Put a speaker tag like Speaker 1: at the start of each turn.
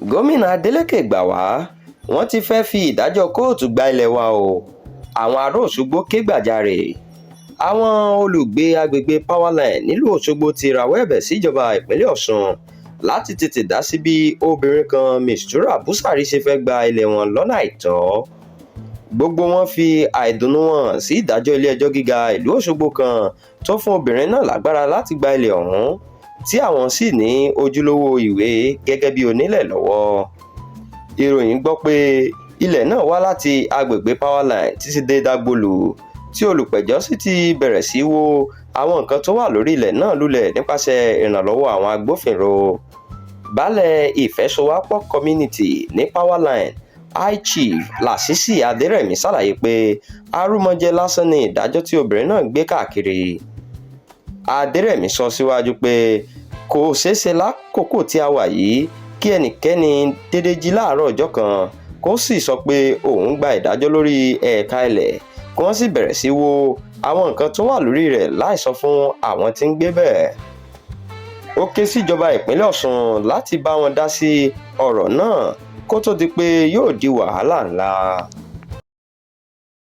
Speaker 1: Gómìnà Adeleke gbà wá, wọ́n ti fẹ́ẹ́ fi ìdájọ́ kóòtù gba ilé wa o, àwọn ará Ọ̀ṣọ́gbó kẹ́gbajàre. Àwọn olùgbé àgbègbè Powerline nílùú Ọ̀ṣọ́gbó ti rawọ́ ẹ̀bẹ̀ síjọba ìpínlẹ̀ Ọ̀sùn láti tètè dá sí bí obìnrin kan, Mistura Busari, ṣe fẹ́ẹ́ gba ilé wọn lọ́nà àìtọ́. Gbogbo wọn fi àìdùnnú wọn hàn sí ìdájọ́ ilé-ẹjọ́ gíga ìlú Ọ̀ṣọ́gbó kan tó fún obìnrin náà lágbára láti gba ilé ọ̀hún, tí àwọn sì ní ojúlówó ìwé gẹ́gẹ́ bíi onílẹ̀ lọ́wọ́. Ìròyìn gbọ́ pé ilẹ̀ náà wá láti àgbègbè Powerline títí dé Dagbolu, tí olùpẹ̀jọ́ sì ti bẹ̀rẹ̀ sí í wó àwọn nǹkan tó wà lórí ilẹ̀ náà lulẹ̀ nípasẹ̀ ìrànlọ́wọ́ àwọn agbófinró. Baálé Ìfẹ́sowápọ̀ Community ní Powerline, High Chief Lasisi Aderemi, ṣàlàyé pé arúmọjẹ lásán ni ìdájọ́ tí obìnrin náà ń gbé káàkiri. Adẹrẹmí sọ síwájú pé kò ṣeé ṣe lákòókò tí a wà yìí kí ẹnikẹ́ni déédé jí láàárọ̀ ọjọ́ kan kó sì sọ pé òun gba ìdájọ́ lórí ẹ̀ka ilẹ̀, kí wọ́n sì bẹ̀rẹ̀ sí í wó àwọn nǹkan tó wà lórí rẹ̀ láì sọ fún àwọn tí ń gbé bẹ́ẹ̀. Ó ké síjọba ìpínlẹ̀ Ọ̀sùn láti bá wọn dá sí ọ̀rọ̀ náà kó tóó di pé yóò di wàhálà ńlá.